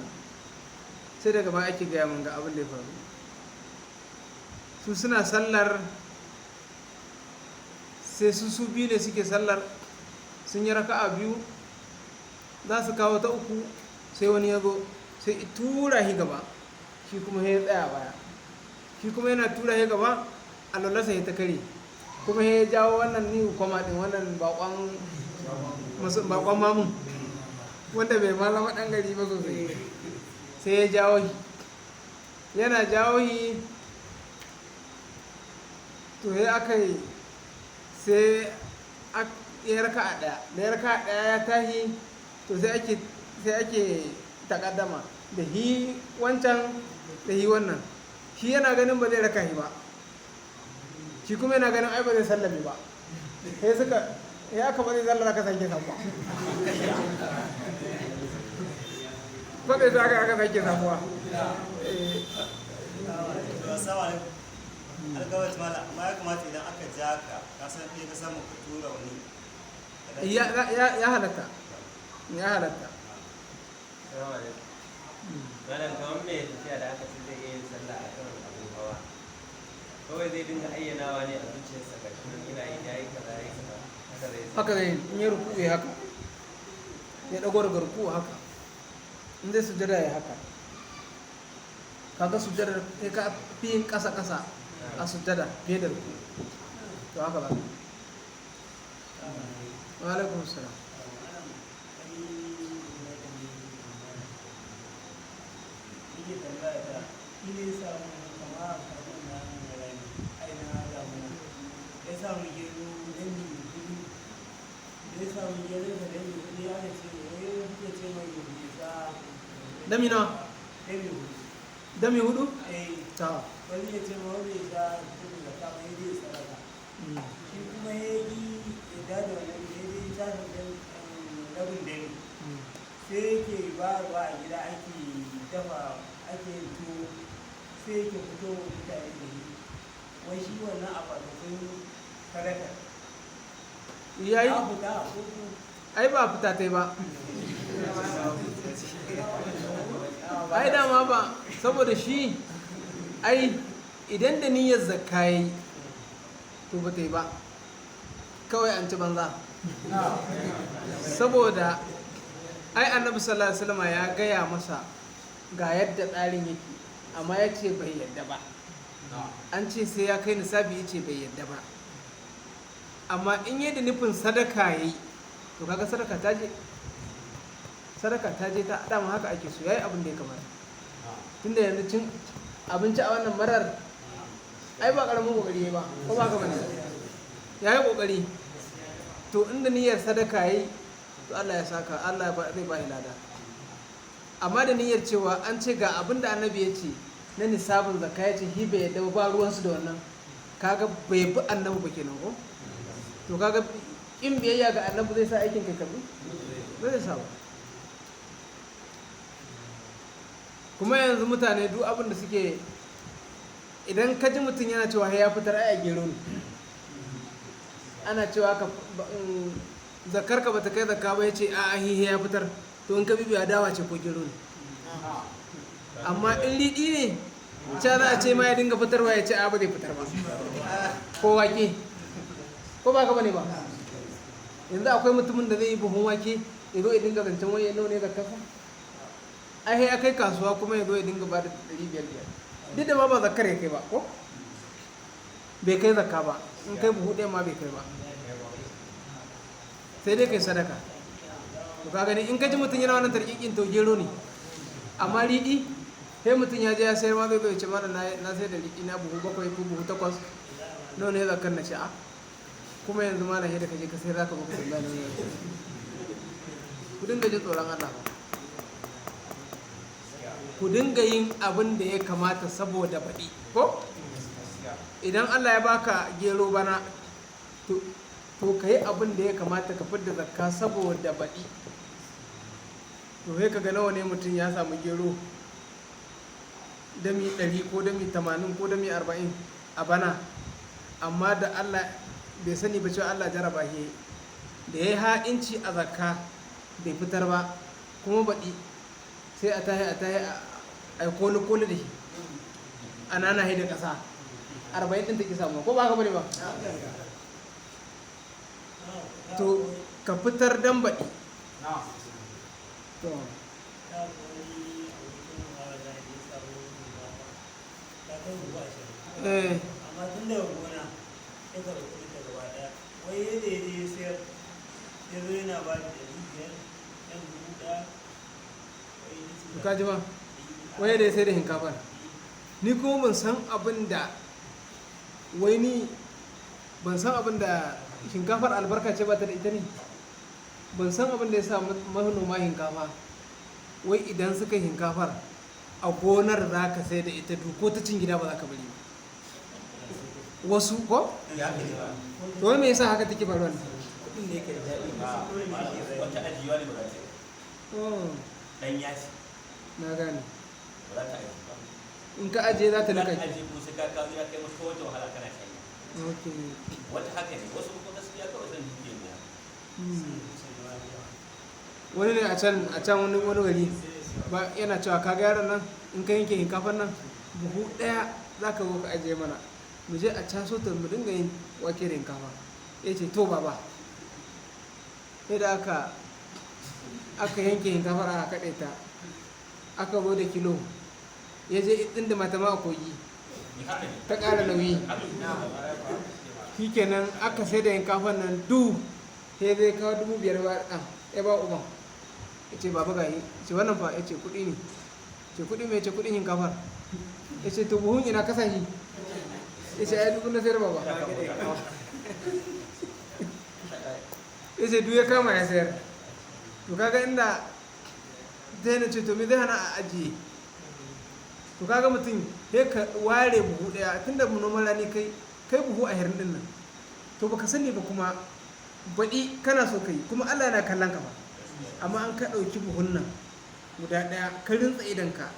sai daga baya ake gaya mun ga abin da ya faru. Su suna sallar, sai su biyu ne suke sallar, sun yi raka'a biyu, za su kawo ta uku, sai wani ya zo sai i tura shi gaba, shi kuma sai ya tsaya baya. Shi kuma yana tura shi gaba, alwalarsa ya ta kare, kuma sai ya jawo wannan ni kwama din, wannan bakon mamun wanda bai ma zama dan gari ba sosai, sai ya jawo shi. Yana jawo shi, to sai aka yi, sai ya raka a ɗaya. Da ya raka a ɗaya ya tashi, to sai ake takaddama da hi wancan da hi wannan. Shi yana ganin ba zai raka shi ba, shi kuma yana ganin ai ba zai sallame ba. Sai suka ya aka ba zai sallar, aka sake samuwa kwaɗe su, aka sake samuwa. Eh. Assalamu alaikum. Algawar mala, amma ya kamata idan aka ja ka, ka san ɗaya ka samu, ka tura wani. Ya halatta, ya halatta. Assalamu alaikum. Malam, kamar mai tafiya da aka ce zai iya yin sallah a kan abin hawa, kawai zai dinga ayyanawa ne a zuciyarsa, ga shi nan ina yi, yayi kaza, yayi kaza, haka zai Haka zai yi. In ya ruku ya haka, ya dago daga ruku haka, in zai sujada ya haka. Kaga sujada sai ka fi yin kasa kasa a sujada fiye da ruku, to haka ba. Wa alaikum salam. Yake tambaya ta, shi ne ya samu kama a kafin na rani, ai na damuna. Ya samu gero dami 4, da ya samu gero da dami 4, aka ce, wai kuka ce mai bisa. Dami nawa? Dami 4. Dami 4? Eh. Ta. Wani ya ce ma wani ya sa kudin da kama ya zai sadaka. Shi kuma ya yi ya da wannan ya zai ta rabin dami. Sai yake bayarwa a gida, ake dafa. Ake yin tuwo, sai yake fito wa mutane da shi, wai shi wannan a farkon sadaka. Yayi. Ya fita a koko. Ai ba fita tai ba, ai dama ba, saboda shi ai idan da niyyar zakka yayi, to ba ta yi ba, kawai an ci banza. Saboda ai Annabi sallallahu alaihi wasallam ya gaya masa ga yadda tsarin yake, amma ya ce bai yadda ba. An ce sai ya kai nisabi, ya ce bai yadda ba. Amma in yi da nufin sadaka yayi, to kaga sadaka ta je, sadaka ta je ta dama. Haka ake so, yayi abin da ya kamata, tunda yanzu cin abinci a wannan marar ai ba karamin kokari yayi ba, ko ba ka bane? Yayi kokari. To inda niyyar sadaka yayi, to Allah ya saka, Allah zai ba shi lada. Amma da niyyar cewa an ce ga abin da Annabi ya ce na nisabin zakka, ya ce hi bai yadda ba, ba ruwansu da wannan, kaga bai bi Annabi ba kenan, ko? To kaga in biyayya ga Annabi zai sa aikin kai karbi? Ba zai sa ba. Kuma yanzu mutane duk abin da suke, idan ka ji mutum yana cewa ya fitar, ai a gero ne. Ana cewa ka zakar ka bata kai zakka ba, ya ce a hihi ya fitar. To in ka bibiya, dawa ce ko gero ne. Amma in riɗi ne, ca za a ce ma ya dinga fitarwa, ya ce a ba zai fitar ba, ko wake, ko ba ka bane ba? Yanzu akwai mutumin da zai yi buhun wake ya zo ya dinga zancen wani nawa ne zakkarsa? Ai ya kai kasuwa kuma ya zo ya dinga ba da 500 500, duk da ma ba zakkar ya kai ba, ko bai kai zakka ba. In kai buhu ɗaya ma bai kai ba, sai dai kai sadaka. To ka gani, in ka ji mutum yana wannan tarkikin, to gero ne. Amma riɗi, sai mutum ya je ya sayar ma, zai zo ya ce mana na sai da riɗi na buhu bakwai ko buhu takwas, nawa ne zakkar? Na ce a kuma yanzu malam, yadda ka je ka sayar, zaka zo ka tambaya nawa ne. Ku dinga jin tsoron Allah ba, ku dinga yin abin da ya kamata saboda baɗi. Ko idan Allah ya baka gero bana, to ka yi abin da ya kamata, ka fidda zakka saboda baɗi. To sai ka ga nawa ne mutum ya samu gero dami 100 ko dami 80 ko dami 40 a bana, amma da Allah bai sani ba cewa Allah jaraba shi da ya yi ha'inci a zakka, bai fitar ba, kuma baɗi sai a tahi a tahi a yi koli koli da shi, a nana da ƙasa, 40 ɗin ta ki samu, ko ba haka bane ba? To ka fitar dan baɗi. To Ta wani abokin mu'amala da ya samu shinkafa ta kai buhu 20. Amma tun daga gona ya karɓi kuɗin ta gaba ɗaya, wai yadda ya je ya sayar, ya zo yana ba da 500, yan 1000. Wai ya ce To ka ji ba, wai da ya sai da shinkafar. Ni kuma ban san abin da wai, ni ban san abin da shinkafar albarka ce ba ta da ita ne. Ban san abin da ya sa manoma shinkafa, wai idan suka shinkafar a gonar, za ka sai da ita ko ta cin gida ba za ka bari ba, wasu ko. To wai me yasa haka take faruwa ne? Kuɗin ne yake da daɗi. Wata ajiyewa ne ba za ta yi. Oh, Dan yaci. Na gane. Ba za ta ajiye ba. In ka ajiye za ta Za nika. ka ajiye ko sai ka kawo ya kai maka wata wahala kana shanya. Wata haka ne, wasu kuma gaskiya kawai san dukiya ne. Wani ne a can wani gari ba, yana cewa ka ga yaron nan, in ka yanke shinkafar nan buhu ɗaya, za ka zo ka ajiye mana, mu je a caso ta, mu dinga yin wake da shinkafa. Ya ce to baba. Sai da aka yanke shinkafar, aka kaɗe ta, aka zo da kilo, ya je inda mata ma a kogi ta ƙara nauyi. Shikenan, aka sai da shinkafar nan du, sai zai kawo 5,000 ba ɗan ya ba uban, ya ce baba gayi. Ya ce wannan fa? Ya ce kuɗi ne. Ce kuɗi mai? Ce kuɗin shinkafar. Ya ce to buhun ina kasa shi? Ya ce ai dubu na sayar baba. Ya ce duk ya kama ya sayar. To kaga inda zai na ce to me zai hana a ajiye? To kaga mutum sai ka ware buhu ɗaya, tunda noman rani kai kai buhu 20 ɗin nan, to baka sani ba kuma baɗi kana so kai, kuma Allah yana kallon ka ba. Amma an ka ɗauki buhun nan guda ɗaya, ka rintsa idonka.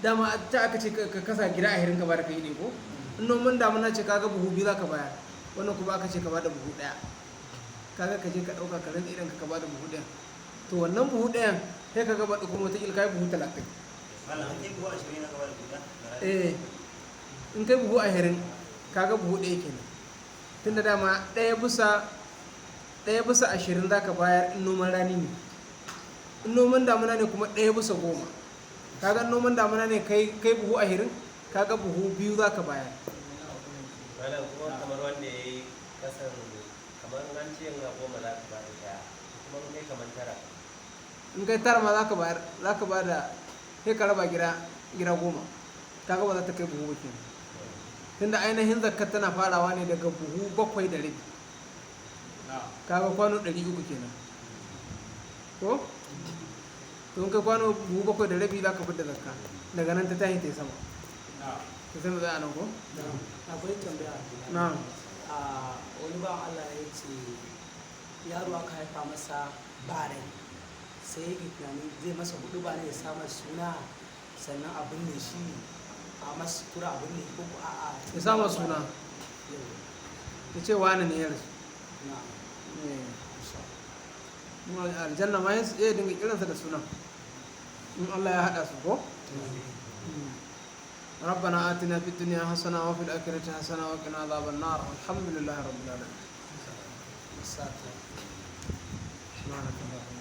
Dama ta aka ce ka kasa gida 20 ka bada kai ne ko? In noman damuna ce kaga buhu 2 za ka bayar, wannan kuma aka ce ka bada buhu 1. Kaga ka je ka ɗauka ka rantsa idan ka bada buhu 1. To wannan buhu 1 sai ka gaba kuma wata kai buhu 30. Malam, an kai buhu 20 na gaba da guda? Eh, in kai buhu 20 kaga buhu 1 kenan. Tunda dama 1 bisa 20 za ka bayar in noman rani ne. In noman damuna ne kuma 1 bisa 10. Kaga in noman damuna ne kai buhu 20, kaga buhu 2 za ka bayar. Malam, kuma kamar wanda ya yi kasan, kamar an ce in a 10 za ka ba da ɗaya, kuma in kai kamar 9? In kai 9 ma za ka bayar, za ka ba da, sai ka raba gida 10. Kaga ba za ta kai buhu ba kenan. Tunda ainihin zakkar tana farawa ne daga buhu 7.5. Kaga kwano 300 kenan ko? To in kai kwano buhu 7.5 za ka fidda zakka, daga nan ta tashi ta yi sama. Ta sai mu tsaya nan ko? Akwai tambaya. Na'am. A wani bawan Allah ya ce yaro aka haifa masa ba rai, sai yake tunanin zai masa hudu ba ne ya sa masa suna, sannan a binne shi, a masa tura a binne ko a'a? Ya sa masa suna. Yau. Ya ce wani ne ya rasu. Na. Eh. Kuma aljanna ma ya dinga kiransa da sunan in Allah ya haɗa su ko. ربنا آتنا في الدنيا حسنة وفي الآخرة حسنة وقنا عذاب النار، والحمد لله رب العالمين. Sata. سبحانك اللهم.